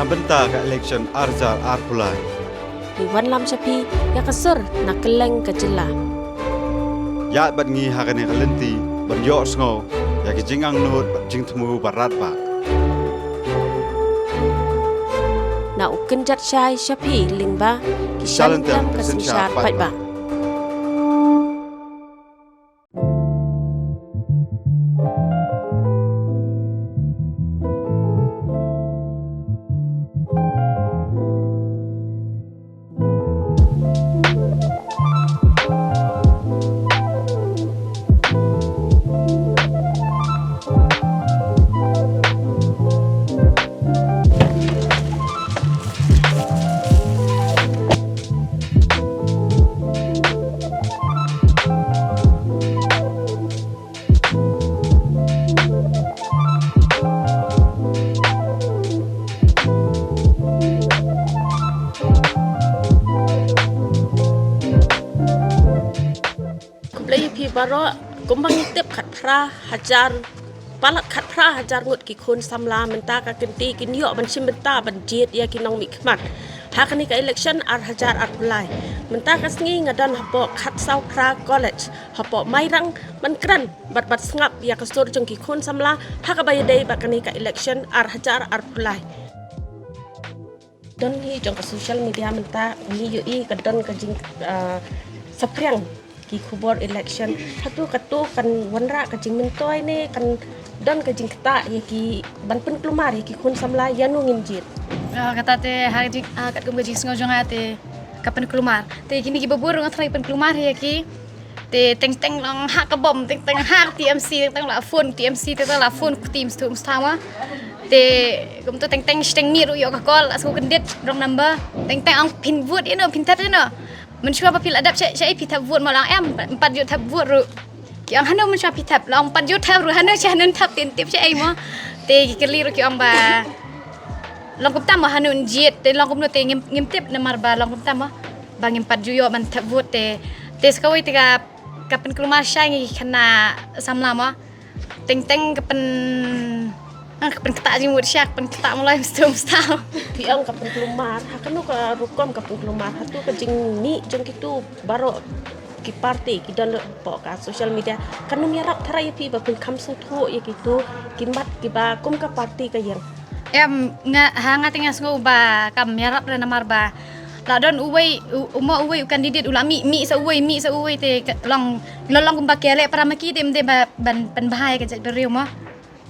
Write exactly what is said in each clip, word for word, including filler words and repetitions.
Bynta ka election ar hajar arphew lai. Ngi wanlam sha phi ïa ka sur na kylleng ka jylla. Ïaid bad ngi ha kane ka lynti ban ïohsngew ïa ki jingangnud bad jingthmu ba radbah. Na u kynjat shai sha phi lyngba ki shalynter ka synshar paidbah. Khublei ïa phi baroh, kumba ngi tip khatphra hajar, palat khatphra hajar ngut ki khun samla mynta ka kynti kin ïoh ban shim bynta ban jied ïa ki nongmihkhmat ha kane ka election ar hajar arphew lai. Mynta ka sngi nga don hapoh Khatsawphra College hapoh Mairang ban kren bad ban sngap ïa ka sur jong ki khun samla ha kaba ïadei bad kane ka election ar hajar arphew lai. Don hi jong ka social media mynta ngi ïohi ka don ka jing, ah, saphriang ki khubor election. Hato kato kan wanrah ka jingmyntoi ne kan don ka jingktah ïa ki ban pynkulmar ïa ki khun samla ïano ngin jied? Ah, kata te ha ka jing, ah, katkum ka jingsngew jong nga te ka pynkulmar. Te kine ki babun ruh nga tharai pynkulmar ïa ki. Te teng teng long ha ka bom, teng teng ha T M C, teng teng la phone T M C, teng teng la phone T M C tu mustama. Te kumto teng teng shteng miet ruh ïoh ka call, la shu kyndit wrong number. Teng teng ong phin vote ïano, phin thep ïano. Mynshuwa ba phi la dep sha, sha phi thep vote mo, la ong em, em pat ju thep vote ruh. Ki ong hano mynshuwa phi thep, la ong em pat ju thep ruh, hano sha hano thep, tin tip sha mo. Te ki kylli ruh ki ong ba long kumta mo, hano jied, te long kumno te ngim, ngim tip namar ba long kumta mo. Ba ngim pat ju ïoh ban thep vote te. Te sa kawei te ka, ka pynkulmar shai ngi ki khynnah samla mo. Teng teng ka pyn, ah, ka pynktah jingmut shai, ka pynktah moloi mstong mstong. Phi ong ka pynkulmar, ha kano ka rukom ka pynkulmar, hato ka jingmih jong kitu baroh ki party ki don hapoh ka social media kan ym ïarap tharai ïa phi ba phin kham sngewthuh ïa kitu ki mat kiba kum ka party ka ïeng? Em, nga, ha nga te nga sngew ba kam ïarap re namar ba la don uwei, u, u mo uwei u candidate u la mih, mih sa uwei, mih sa uwei te ka, long, long, long kumba ki leh para ma ki te ym dei ba ban pynbha ïa ka jaitbynriew mo.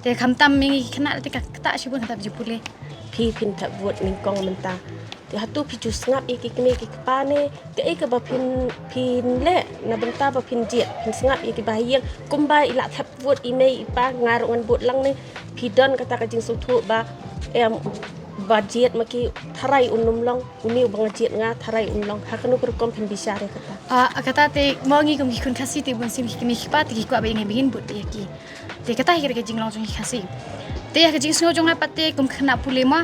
Te khamtam ïa ngi ki khynnah te ka ktah shibun kata ba ju pule. Phi phin thep vote nyngkong mynta. Te hato phi ju sngap ïa ki kmie ki kpa ne kaei kaba phin, phin leh na bynta ba phin jied, phin sngap ïa kiba ha ïing kumba i la thep vote i mei i pa, nga ruh ngan vote lang ne? Phi don kata ka jingsngewthuh ba em, ba jied ma ki tharai un ym long, une uba nga jied nga tharai un long. Ha kano ka rukom phin bishar ïa kata? Ah, kata te mo ngi kum ki khun Khasi te bun sien ki kmie ki kpa te ki kwah ba ïa ngi ba ngin vote ïa ki. Te kata hi ka jinglong jong ki Khasi. Te ha ka jingsngew jong nga pat te kum ka khynnah pule mo.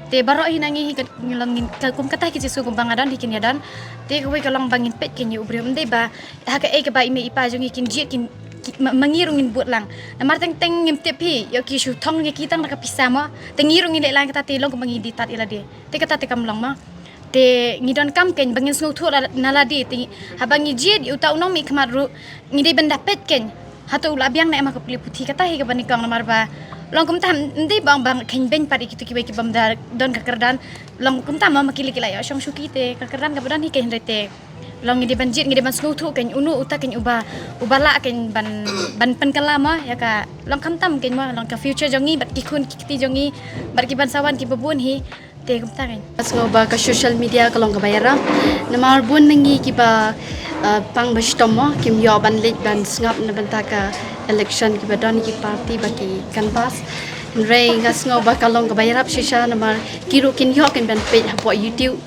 Te baroh hi na ngi hi ka long ngin ka kum kata hi ka jingsngew kumba nga don hi kin ïa don. Te kawei ka long ba ngin peit kin ïa u briew, ym dei ba ha kaei kaba i mei i pa jong ngi kin jied kin, ki, ma, ma ngi ruh ngin vote lang. Namar teng teng ngim tip hi ïoh ki shu thong ïa ki tang da ka pisa mo. Te ngi ruh ngin leh lang kata te long kumba ngi die tad ïa lade. Te kata te kam long mo. Te ngi donkam kein ba ngin sngewthuh la, na lade te haba ngi jied ïa uta u nongmihkhmat ruh ngi dei ban da peit kein. Hato u la biang ne em ha ka pule puthi, kata hi kaba nyngkong namar ba long kumta ym dei ba ong ba kein beiñ pat ïa kito kiwei ki bym da don ka kyrdan. Long kumta ma ma ki lei ki la ïoh shong shuki te ka kyrdan kaba don hi kein hynrei te long ngi dei ban jied, ngi dei ban sngewthuh kein uno uta kein uba, uba lah kein ban, ban pynkylla mo ïa ka long khamtam kein mo long ka future jong ngi bad ki khun ki kti jong ngi bad ki ban sa wan kiba bun hi. Te kumta kein. Nga sngew ba ka social media ka long kaba ïarap. Namar bun na ngi kiba, eh, pang ba shitom mo, kim ïoh ban leit ban sngap na bynta ka election kiba don ki party ba ki canvass. Hynrei nga sngew ba ka long kaba ïarap shisha namar ki ruh kin ïoh kin ban peit hapoh YouTube.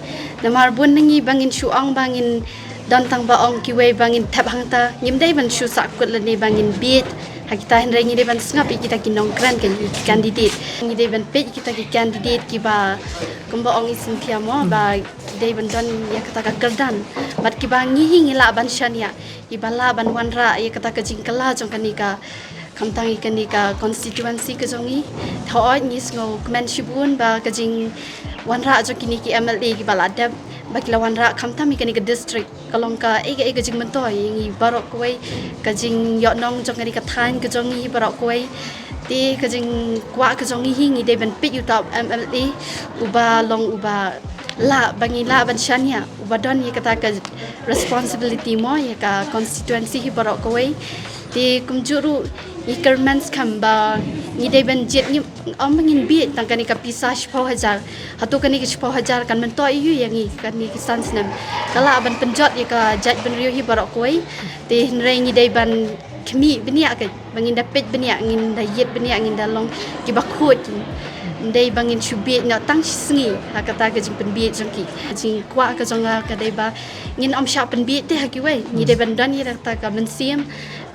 Namar bun na ngi ba ngin shu ong ba ngin don tang ba ong kiwei ba ngin thep hangta, ngim dei ban shu sahkut lane ba ngin bieit ha kita, hynrei ngi dei ban sngap ïa kita ki nongkren, ki candidate. Ngi dei ban peit ïa kita ki candidate kiba kumba ong i Cynthia mo ba dei ban don ïa kata ka kyrdan. Bad kiba ngi hi ngi lah ban shaniah, kiba lah ban wanrah ïa kata ka jingkylla jong kane ka Khamtam ïa kane ka constituency ka jong ngi, hooid ngi sngewkmen shibun ba ka jingwanrah jong kine ki M L A kiba la dep ba ki la wanrah khamtam ïa kane ka district, ka long kaei kaei ka jingmyntoi ïa ngi baroh kawei, ka jingïohnong jong kane ka thaiñ ka jong ngi baroh kawei. Te ka jingkwah ka jong ngi hi, ngi dei ban peit ïa uta u M L A uba long uba lah ba ngi lah ban shaniah, uba don ïa kata ka responsibility mo ïa ka constituency hi baroh kawei. Te kumjuh ruh ngi kyrmen skhem ba ngi dei ban jied, ngi ym ba ngin bieit tang kane ka pisa shiphew hajar. Hato kane ka shiphew hajar kan myntoi aiu ïa ngi kane ka san snem? Ka lah ban pynjot ïa ka jaitbynriew hi baroh kawei. Te hynrei ngi dei ban khmih bniah, ka ba ngin da peit bniah, ngin da ïit bniah, ngin da long kiba khuid. Ym dei ba ngin shu bieit noh tang shi sngi ha kata ka jingpynbieit jong ki. Jingkwah ka jong nga ka dei ba ngin ym shah pynbieit te ha kiwei, ngi dei ban don ïa kata ka mynsiem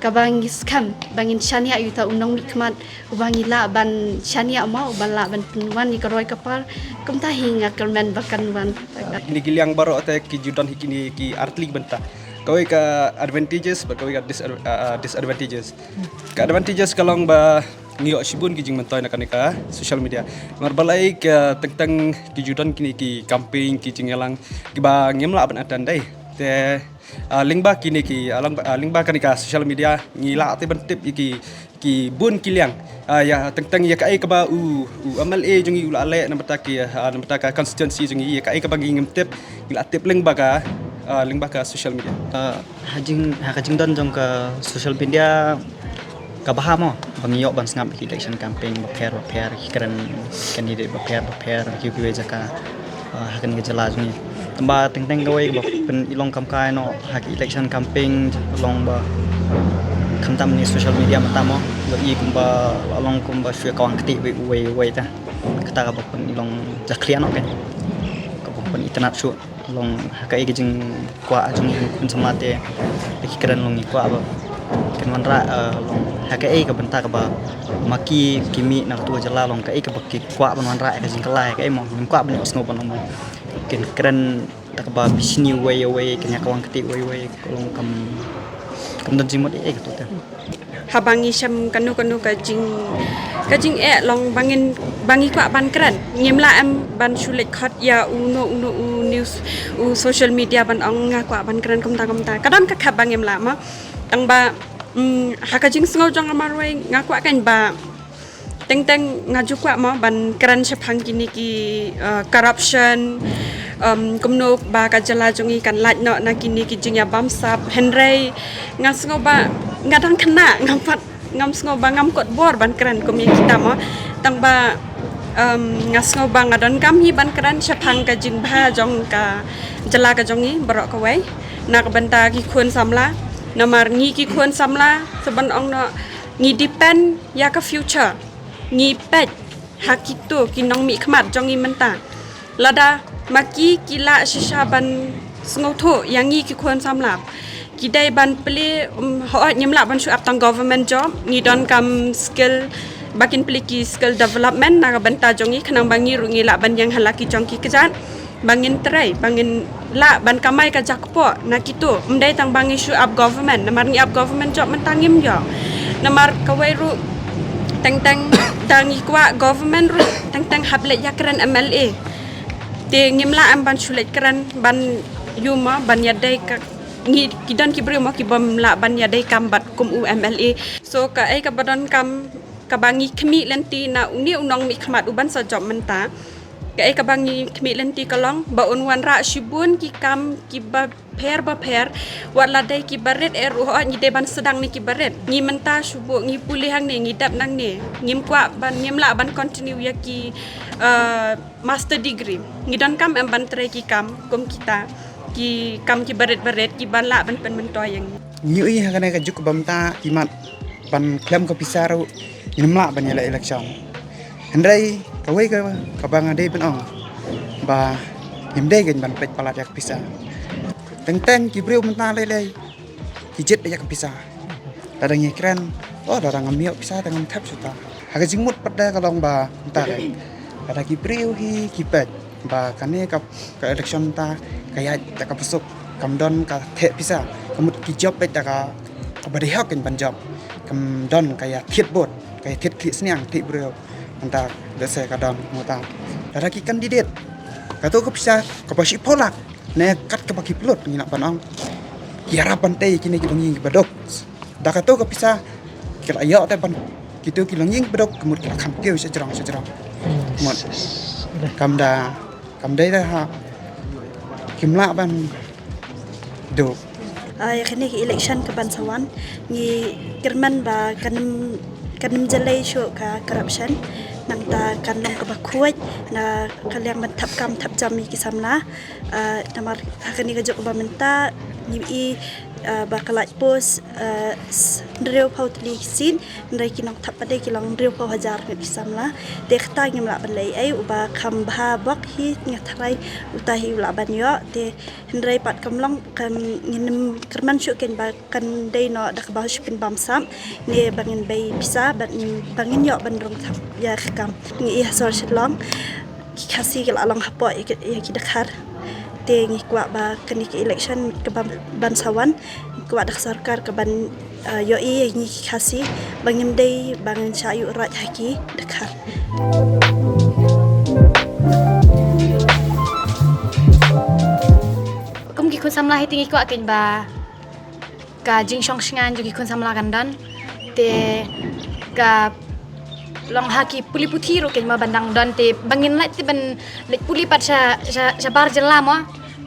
kaba ngi skhem ba ngin shaniah ïa uta u nongmihkhmat uba ngi lah ban shaniah mo, uba lah ban pynwan ïa ka roi ka par. Kumta hi nga kyrmen ba kan wan. Kine ki liang baroh te ki ju don hi kine ki artylli ki bynta. Kawei ka advantages bad kawei ka dis-, ah, ah, disadvantages. Ka advantages ka long ba ngi ïoh shibun ki jingmyntoi na kane ka social media. Namar balei? Ka teng teng ki ju don kine ki campaign, ki jingïalang kiba ngim lah ban attend dei. Te, ah, lyngba kine ki, ah, lyngba, ah, lyngba kane ka social media ngi lah te ban tip ïa ki, ki bun ki liang. Ah, ïa teng teng ïa kaei kaba u, u M L A jong ngi u la leh na bynta ki, ah, na bynta ka constituency jong ngi, ïa kaei kaba ngi ngim tip, ngi la tip lyngba ka, ah, lyngba ka social media. Ah, ha jing, ha ka jingdon jong ka social media, kaba ha mo ba ngi ïoh ban sngap ki election campaign bapher bapher, ki kren candidate bapher bapher, ki kiwei jaka, ah, ha kane ka jylla jong ngi. Tang ba teng teng kawei ba pynlong kam kai noh ha ki election campaign, long ba khamtam ne social media mynta mo, ba i kumba long kumba shu kawang kti wei wei wei ta. Kata kaba pynlong jakhlia noh kan, kaba pynitynnad shuh. Long ha kaei ka jingkwah jong ngi khun samla te, ki kren long ngi kwah ba kin wanrah, eh, long ha kaei ka bynta kaba ma ki, ki mih na katu ka jylla, long kaei kaba ki kwah ban wanrah, ka jingkylla kaei mo, ngim kwah ban ïohsngew ban ong mo kin kren da kaba bishni wei wei, kin ïa kawang kti wei wei, long kam, kam don jingmut ei ei katu te. Haba ngi shem kano kano ka jing, ka jingeh long ba ngin, ba ngi kwah ban kren, ngim lah em ban shu leit khot ïa uno uno u news, u social media ban ong nga kwah ban kren kumta kumta. Ka don ka khap ba ngim lah mo. Tang ba, mm, ha ka jingsngew jong nga marwei nga kwah kan ba teng teng nga ju kwah mo ban kren shaphang kine ki, uh, corruption, um, kumno ba ka jylla jong ngi kan lait noh na kine ki jingïabamsap. Hynrei nga sngew ba nga dang khynnah, ngam pat, ngam sngew ba ngam kot bor ban kren kum ïa kita mo. Tang ba, um, nga sngew ba nga donkam hi ban kren shaphang ka jingbha jong ka jylla ka jong ngi baroh kawei na ka bynta ki khun samla. Namar ngi ki khun samla, sa ban ong noh, ngi depend ïa ka future. Ngi peit ha kito ki nongmihkhmat jong ngi mynta. Lada ma ki ki lah shisha ban sngewthuh ïa ngi ki khun samla, ki dei ban plie, um, hooid ngim lah ban shu ap tang government job, ngi donkam skill, ba kin plie ki skill development na ka bynta jong ngi, khnang ba ngi ruh ngi lah ban ïeng ha la ki jong ki kjat, ba ngin trei, ba ngin lah ban kamai ka jakpoh na kito. Ym dei tang ba ngi shu ap government, namar ngi ap government job mynta ngim ïoh. Namar kawei ruh teng teng da ngi kwah government ruh teng teng hap leit ïakren M L A. Te ngim lah em ban shu leit kren ban ïoh mo ban ïadei ka, ngi ki don ki briew mo ki bym lah ban ïadei kam bad kum u M L A. So kaei kaba donkam, kaba ngi khmih lynti na une u nongmihkhmat uban sa jop mynta. Kaei kaba ngi khmih lynti ka long ba un wanrah shibun ki kam kiba pher bapher, wat la dei kiba rit eh ruh, hooid ngi dei ban sdang ne kiba rit. Ngi mynta shu buh, ngi pule hangne, ngi dep nangne. Ngim kwah ban, ngim lah ban continue ïa ki, uh, master degree. Ngi donkam em ban trei ki kam kum kita, ki kam kiba rit barit kiban lah ban pynmyntoi ïa ngi. Ngi ïohi ha kane ka juk ba mynta ki mad ban khlem ka pisa ruh ngim lah ban ïaleh election. Hynrei kawei ka, kaba nga dei ban ong ba ngim dei kein ban peit palat ïa ka pisa. Teng teng ki briew mynta lei lei ki jied ïa ka pisa. Lada ngi kren, oh, lada ngam ïoh pisa te ngam thep shuh ta. Ha ka jingmut pat de ka long ba mynta lei, lada ki briew hi ki peit ba kane ka, ka election ta ka ïaid da kaba suk, kam don ka theh pisa, ka mut ki jop beit da ka, kaba dei hok kein ban jop. kam don ka ïa thied vote, ka ïa thied khlieh sniang thied briew. Mynta lehse ka don mynta. Lada ki candidate, kato ka pisa kaba shiphew lak ne kat kaba ki pynlut, ngi lah ban ong, ki ïarap ban tei kine ki longïing kiba duk. Da kato ka pisa ki la ïoh te ban kito ki longïing kiba duk, ka mut ki la kham kiew sha jrong sha jrong. Mut kam da, kam dei da ha, kim lah ban duk. Ah, ïa kane ka election kaban sa wan, ngi kyrmen ba kan ym, kan ym jlei shuh ka corruption. Nangta kan long kaba khuid na ka liang ban thap kam thap jam ïa ki samla. Ah, namar ha kane ka juk ba mynta ngi i, ah, ba ka light post, ah, s-, hynriewphew tylli ki sien, hynrei ki nongthap pat de ki long hynriewphew hajar ngut ki samla. Te kata ngim lah ban leh ei ei, uba kham bha bok hi nga tharai uta hi u lah ban ïoh. Te hynrei pat kam long, kan ngin ym kyrmen shuh kein ba kan dei noh da kaba shu pynbam sap ne ba ngin bei pisa, ba ngin, ba ngin ïoh ban rung thap ïa ka kam. Ngi i ha sor Shillong, ki Khasi ki la long hapoh ïa ki, ïa ki dkhar. Te ngi kwah ba kane ka election kaban sa wan, ngi kwah da ka sorkar kaban, ah, ïohi ïa ngi ki Khasi ba ngim dei ba ngin shah ïuh raij ha ki dkhar. Kum ki khun samla hi te ngi kwah kein ba ka jingshong shngaiñ jong ki khun samla kan don. Te ka long ha ki pule puthi ruh kein ma ban dang don, te ba ngin leit te ban leit pule pat sha, sha, shabar jylla mo.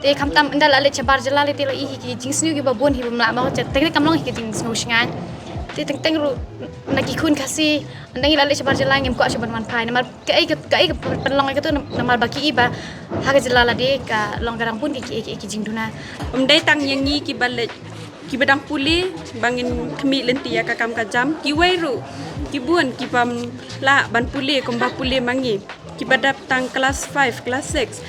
Te khamtam ynda la leit shabar jylla lei te la i hi ki jingsngew kiba bun hi bym lah mo. Te teng teng kam long hi ki jingsngew shngaiñ. Te teng teng ruh na ki khun Khasi ynda ngi la leit shabar jylla ngim kwah shuh ban wan phai namar kaei ka, kaei ka pynlong ïa kato, namar ba ki i ba ha ka jylla lade ka long ka dang bun ki, ki, ki, ki jingduna. Ym dei tang ïa ngi kiba leit, kiba dang pule ba ngin khmih lynti ïa ka kam ka jam, kiwei ruh ki bun kibym lah ban pule kumba pule ma ngi, kiba dep tang klas five, klas six.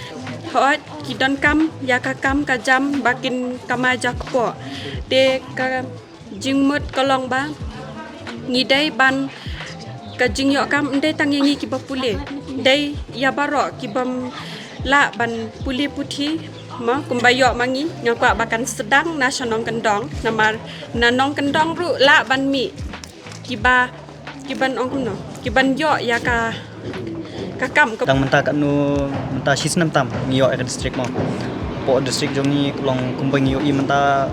Hooid ki donkam ïa ka kam ka jam ba kin kamai jakpoh. Te ka jingmut ka long ba ngi dei ban, ka jingïoh kam ym dei tang ïa ngi kiba pule, dei ïa baroh kibym lah ban pule puthi. Ma kumba ïoh ma ngi, nga kwah ba kan sdang na sha nongkyndong, namar na nongkyndong ruh lah ban mih kiba, kiban ong kumno, kiban ïoh ïa ka, ka kam ka. Dang mynta katno, mynta shisnem tam ngi ïoh ïa ka district mo. Hapoh district jong ngi ka long kumba ngi ïohi mynta,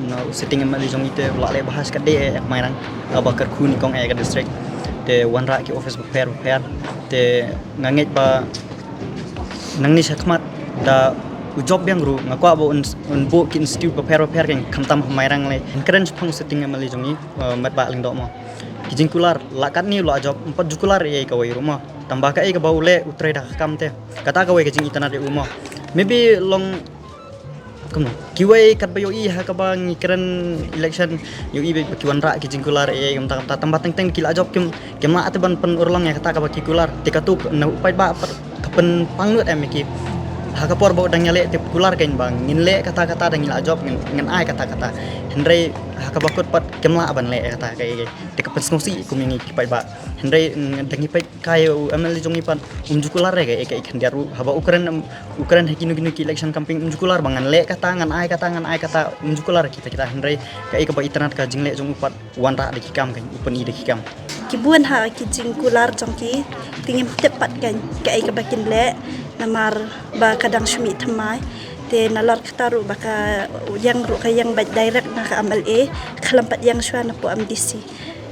na u sitting M L A jong ngi te u la leh bha shikatdei eh, eh, Mairang, kaba kyrkhu nyngkong eh ïa ka district. Te wanrah ki office bapher bapher. Te nga ngeit ba nangne shakhmat da u jop biang ruh nga kwah ba un, un buh ki institute bapher bapher kein, khamtam ha Mairang lei. Nga kren shaphang u sitting M L A jong ngi, eh, Met Bah Lyngdoh mo. Ki jingkular la katne u la jop, ym pat ju kular ei ei kawei ruh mo. Tang ba kaei kaba u leh u trei da ka kam te. Kata kawei ka jingitynnad ïa u mo. Maybe long kumno, kiwei katba ïohi ha kaba ngi kren election, ïohi ba ki wanrah ki jingkular ei ei kumta kumta, tang ba teng teng ki la jop kim, kim lah te ban pynurlong ïa kata kaba ki kular. Te kato na u paidbah pat ka pynpang nud em ïa ki. Ha ka por ba u dang ïaleh te kular kein ba ngin leh kata kata, da ngi la jop ngin, ngin ai kata kata. Hynrei ha kaba kut pat kim lah ban leh ïa kata kaei kaei. Te ka pynsngewsih kum ïa ngi ki paidbah. Hynrei, mm, da ngi peit kai u M L A jong ngi pat um ju kular ïa kaei kaei khyndiat ruh, haba u kren, um, u kren ha kino kino ki election campaign um ju kular ba ngan leh kata, ngan ai kata, ngan ai kata, um ju kular kita kita. Hynrei kaei kaba itynnad ka jingleh jong u pat, wanrah da ki kam kein, u pyni da ki kam. Ki bun ha ki jingkular jong ki, te ngim tip pat kein kaei kaba kin leh, namar ba ka dang shu mih thymmai. Te nalor kata ruh ba ka ïeng ruh ka ïeng beit direct na ka M L A, khlem pat ïeng shuwa na poh M D C.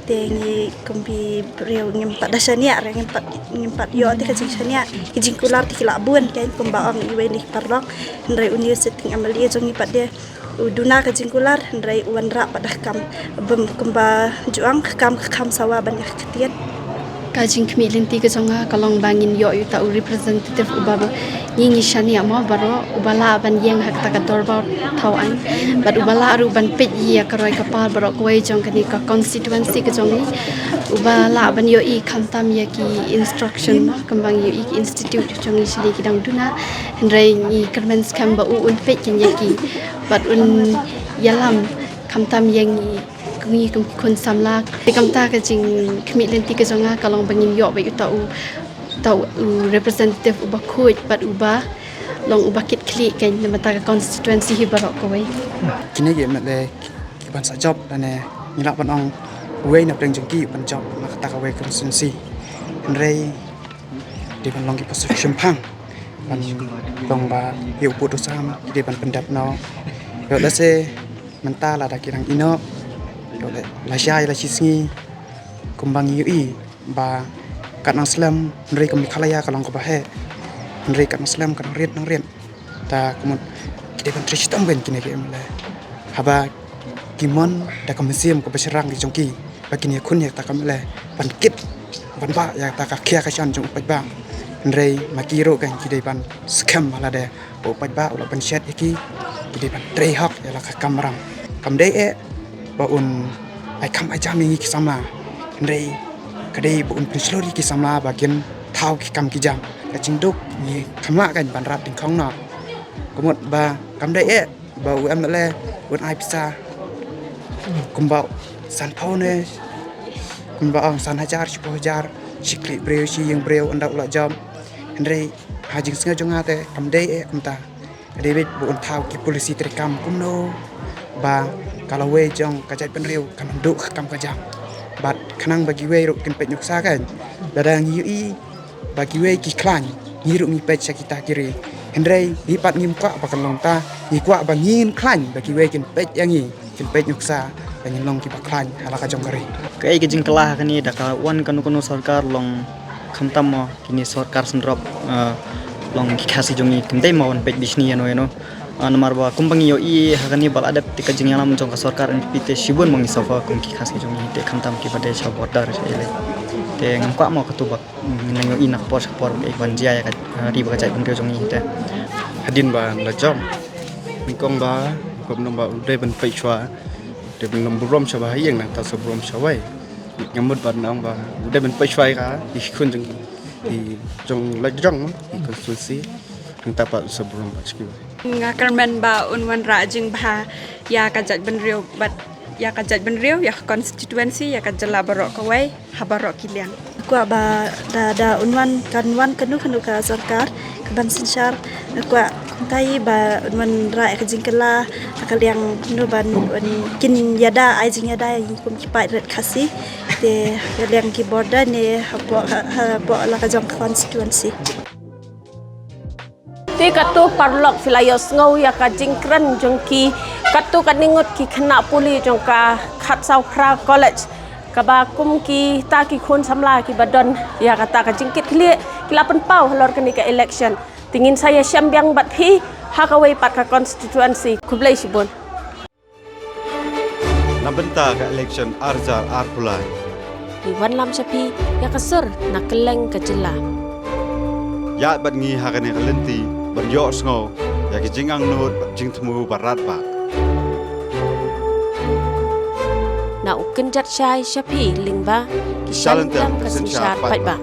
Te ngi kum ki briew ngim pat da shaniah re, ngim pat, ngim pat ïoh te ka jingshaniah. Ki jingkular te ki la bun kein, kumba ong iwei na ki paralok. Hynrei une u sitting M L A jong ngi pat de u duna ka jingkular, hynrei u wanrah pat da ka kam. Bym kumba ju ong, ka kam ka kham sawa ban ïa ka ktien. Ka jingkhmih lynti ka jong nga ka long ba ngin ïoh ïa uta u representative uba ba ngi ngi shaniah mo baroh, uba lah ban ïeng ha kata ka dorbar thaw aiñ. Bad uba lah ruh ban peit ïa ka roi ka par baroh kawei jong kane ka constituency ka jong ngi. Uba lah ban ïohi khamtam ïa ki instruction, kumba ngi ïohi ki institute jong ngi shane ki dang duna. Hynrei ngi kyrmen skhem ba u un peit kein ïa ki. Bad un ïalam khamtam ïa ngi, ngi kum ki khun samla. Te kumta ka jingkhmih lynti ka jong nga ka long ba ngin ïoh beit uta u, uta u representative uba khuid bad uba long uba kit khlieh kein na bynta ka constituency hi baroh kawei. Kine ki M L A kiban sa jop lane ngi lah ban ong Wei na pdeng jong ki ban jop na kata kawei constituency. Hynrei dei ban long ki position phang ban long ba ïa u pud u sam dei ban pyndep noh. Ïoh lehse mynta lada ki dang ïeh noh, ïoh lehse la shai la shi sngi kumba ngi ïohi ba kat nang slem, hynrei kum Meghalaya ka long kaba heh. Hynrei kat nang slem, kat nang rit nang rit. Ta kumut ki dei ban trei shitom kein kine ki M L A. Haba ki mon da ka mynsiem kaba shynrang ki jong ki ba kin ïakhun ïa kata ka M L A ban kit ban bah ïa kata ka khia ka shan jong u paidbah. Hynrei ma ki ruh kein ki dei ban skhem ha lade ba u paidbah u la pynshet ïa ki, ki dei ban trei hok ïa la ka kam ram. Kam dei eh ba un ai kam ai jam ïa ngi ki samla. Hynrei ka dei ba un pynshlur ïa ki samla ba kin thaw ki kam ki jam. Ka jingduk ngi kham lah kein ban rat dyngkhong noh. Kumut ba kam dei eh ba u M L A un ai pisa kumba sanphew ne kumba ong san hajar, shiphew hajar, shi khlieh briew, shi ïing briew ynda u la jop. Hynrei ha jingsngew jong nga te kam dei eh kumta. Ka dei beit ba un thaw ki policy treikam kumno ba ka lawei jong ka jaitbynriew kan duh ka kam ka jam. Bad khnang ba kiwei ruh kin peit nuksa kein. Lada ngi ïohi ba kiwei ki khlaiñ, ngi ruh ngi peit sha kita ki ri. Hynrei ngi pat ngim kwah ba kan long ta, ngi kwah ba ngin khlaiñ ba kiwei kin peit ïa ngi, kin peit nuksa ba ngin long kiba khlaiñ ha la ka jong ka ri. Kaei ka jingkylla ha kane, da ka wan kano kano sorkar, long khamtam mo kine sorkar syndrop, eh, long ki Khasi jong ngi, kim dei mo ban peit bishni ïano ïano. Ah, namar ba kumba ngi ïohi ha kane ba la dep te ka jingïalam jong ka sorkar N P P te shibun ba ngi suffer kum ki Khasi jong ngi te, khamtam kiba dei sha border sha ile. Te ngam kwah mo katu ba ngin nang ïohi na ka por sha ka por, eh, ban jia ïa ka, eh, ri bad ka jaitbynriew jong ngi te. Hadien ba la jop, nyngkong ba, kumno ba u dei ban peit shuwa, u dei ban long burom sha ba ha ïing, nangta sa burom sha wei. Nga mut ban ong ba u dei ban peit shuwa ïa ka, ki khun jong, ki jong la jong, ki constituency, nangta pat sa burom bad sha kiwei. Nga kyrmen ba un wanrah jingbha ïa ka jaitbynriew bad ïa ka jaitbynriew, ïa ka constituency, ïa ka jylla baroh kawei ha baroh ki liang. Kwah ba da, da un wan, kan wan kano kano ka sorkar kaban synshar, nga kwah kumta hi ba un wanrah ïa ka jingkylla ha ka liang kumno ban, ban kin ïada, ai jingïada ïa ngi kum ki paidbah Khasi. Te ha ka liang ki border ne hapoh, ha, hapoh la ka jong ka constituency. Te katto paralok phi la ïohsngew ïa ka jingkren jong ki katto katne ngut ki khynnah pule jong ka Khadsawphra College, kaba kum kita ki khun samla kiba don ïa kata ka jingkitkhlieh ki la pynpaw halor kane ka election. Te ngin sa ïashem biang bad phi ha kawei pat ka constituency. Khublei shibun. Na bynta ka election ar hajar arphew lai, ngi wanlam sha phi ïa ka sur na kylleng ka jylla. Ïaid bad ngi ha kane ka lynti ban ïohsngew ïa ki jingangnud bad jingthmu ba radbah. Na u kynjat shai sha phi lyngba ki shalynter ka synshar paidbah.